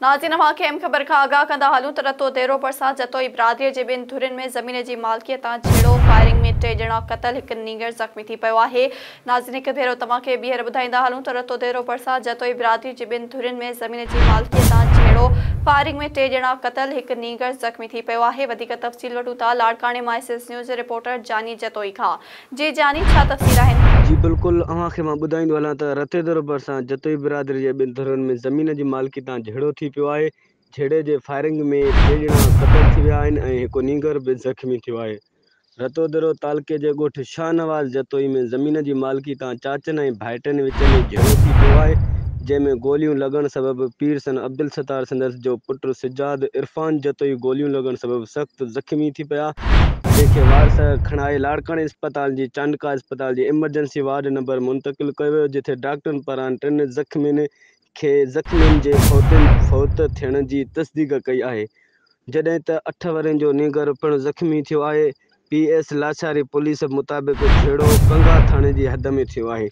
ناظرين اوهان کي اهم خبر کان آگاهه ڪندا هلون ته رتو ديرو ڀرسان جتوئي برادري جي ٻن ڌرين ۾ زمين جي مالڪي تان جهيڙو، فائرنگ ۾ ٽي ڄڻا قتل، هڪ نينگر زخمي ٿي پيو آهي. ناظرين هڪ ڀيرو توهان کي ٻيهر ٻڌائيندا هلون ته رتو ديرو ڀرسان جتوئي برادري جي ٻن ڌرين ۾ زمين جي مالڪي تان جهيڙو، فائرنگ ۾ ٽي ڄڻا قتل، هڪ نينگر زخمي ٿي پيو آهي. وڌيڪ تفصيل وٺون ٿا لاڙڪاڻي مان ايس ايس نيوز جي رپورٽر جاني جتوئي کان. جي جاني ڇا تفصيل آهن؟ جي بلڪل اوهان کي مان ٻڌائيندو هلان ته رتيدرو ڀرسان جتوئي برادري جي ٻن ڌرين ۾ زمين جي مالڪي تان جهيڙو ٿي پيو آهي، جهيڙي جي فائرنگ ۾ ٽي ڄڻا قتل ٿي ويا آهن ۽ هڪ نينگر به زخمي ٿيو آهي. رتوديرو تعلقي جي ڳوٺ شاهنواز جتوئي ۾ زمين جي مالڪي تان چاچن ۽ ڀائٽين وچ ۾ جهيڙو ٿي پيو آهي، جنهن ۾ گوليون لڳڻ سبب پير سن عبدالستار سندس جو پٽ سجاد عرفان جتوئي گوليون لڳڻ سبب سخت زخمي ٿي پيا، جنهن کي وارث کڻائي لاڙڪاڻي اسپتال جي چانڊڪا اسپتال جي ايمرجنسي وارڊ نمبر منتقل ڪيو ويو، جتي ڊاڪٽرن پاران ٽن زخمين کي زخمين جي فوتين فوت ٿيڻ جي تصديق ڪئي آهي، جڏهن ته اٺ ورهين جو نينگر پڻ زخمي ٿيو آهي، پي ايس لاشاري پوليس مطابق جهيڙو ڪنگا ٿاڻي جي حد ۾ ٿيو آهي.